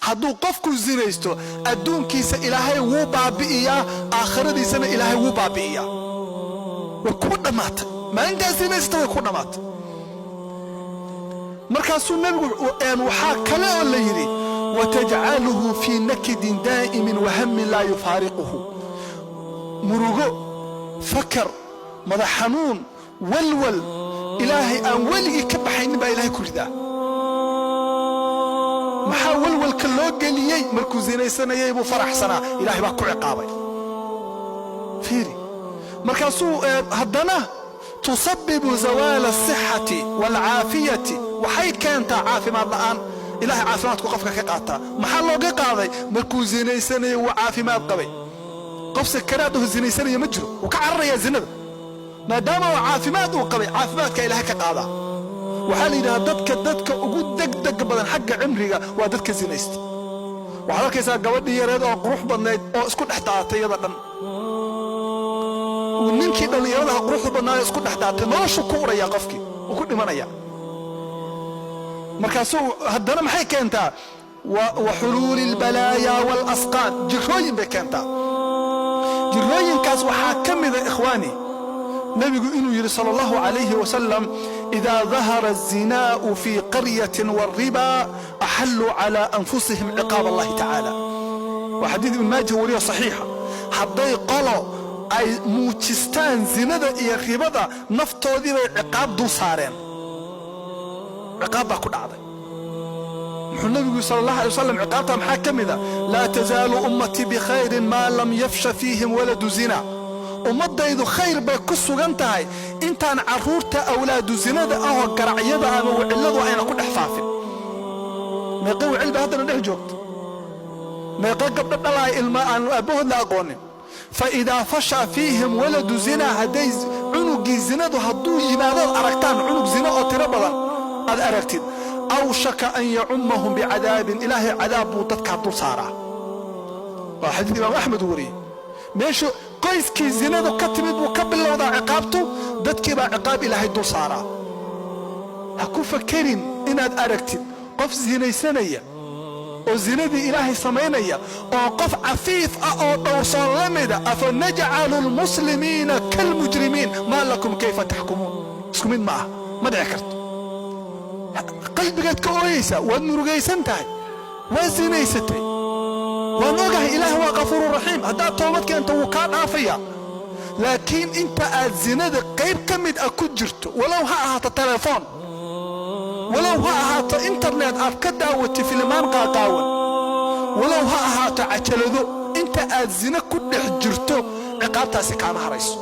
Hadduu qofku zinaysto, adduunkiisa Ilaahay wuu baabi'iyaa, aakhiradiisana Ilaahay wuu baabi'iyaa. Way ku dhammaatay maalintaas zinaysata, way ku dhammaatay. Markaasuu Nebigu waxaa kale oo la yidhi: watajcaluhu fii nakidin daa'imin wahammin laa yufaariquhu. Murugo, fakar, madax xanuun, walwal Ilaahay aan weligii ka baxaynin baa Ilaahay ku ridaa. Maxaa walwalka loo geliyey? Markuu zinaysanayay buu faraxsanaa, Ilahay baa ku ciqaabay. Fiiri, markaasuu haddana tusabibu zawaala asixati waalcaafiyati. Waxay keentaa caafimaad la'aan. Ilahay caafimaadku qofka ka qaataa. Maxaa looga qaaday? Markuu zinaysanayay wuu caafimaad qabay. Qof sakaraad oo zinaysanaya ma jiro, wuu ka cararayaa zinada. Maadaama uu caafimaad uu qabay, caafimaadka Ilahay ka qaadaa. Waxaa la yidhaha dadka ugu degdeg badan xagga cimriga waa dadka zinaysta. Waxaad arkaysaa gabadhii yareed oo qurux badnayd oo isku dhex daatay iyada dhan, ninkii dhallinyaradaha quruxda badnaayo isku dhex daatay. Noloshu ku uraya, qofkii uu ku dhimanaya. Markaasuu haddana maxay keentaa? Wa xuluuli albalaaya waalasqaan. Jirrooyin bay keentaa. Jirrooyinkaas waxaa ka mida, ikhwaani, Nebigu inuu yidhi sala Allahu calayhi wasalam: idaa dahara alzinaa'u fii qaryatin waalriba axalluu calaa anfusihim ciqaab Allahi tacaala. Waa xadiid Ibn Maaja wariyo saxiixa. Hadday qolo ay muujistaan zinada iyo ribada, naftoodii bay ciqaab dul saareen, ciqaab baa ku dhacday. Muxuu Nebigu sala Allah alay wasalam ciqaabtaa maxaa ka mida? Laa tasaalu ummatii bikhayrin maa lam yafsha fiihim waladu zina. Ummaddaydu khayr bay ku sugan tahay intaan carruurta awlaadu zinada ahoo garacyada ama wicilladu ayna ku dhex faafin. Meeqa wicil ba haddana dhex joogta? Meeqa gabdho dhalaaya ilma aan aabbahood la aqoonin? Fa idaa fashaa fiihim waladu zina, hadday cunugii zinadu hadduu yimaadood aragtaan cunug zino oo tiro badan aad aragtid, awshaka an yacummahum bicadaabin. Ilaahay cadaab buu dadkaa dul saaraa. Waa xadiid Imaam Axmed wariyey. Meeshu qoyskii zinadu ka timid buu ka bilowdaa ciqaabtu, dadkii baa ciqaab Ilaahay dul saaraa. Ha ku fakerin inaad aragtid qof zinaysanaya oo zinadii Ilaahay samaynaya oo qof cafiif ah oo dhowrsoon la mida. Afa najcalu lmuslimiina kalmujrimiin maa lakum kayfa taxkumuun? Isku mid ma ah, ma dhici karto. Qalbigaad ka ooyaysaa, waad murugaysan tahay, waa zinaysatay, waan ogahay. Ilaah waa kafuuru raxiim, haddaad toobad keento wuu kaa dhaafaya. Laakiin inta aad zinada qayb ka mid ah ku jirto, walow ha ahaato telefoon, walow ha ahaato internet aad ka daawatay filimaan qaaqaawan, walow ha ahaato cajalado, inta aad zina ku dhex jirto ciqaabtaasi kaama harayso.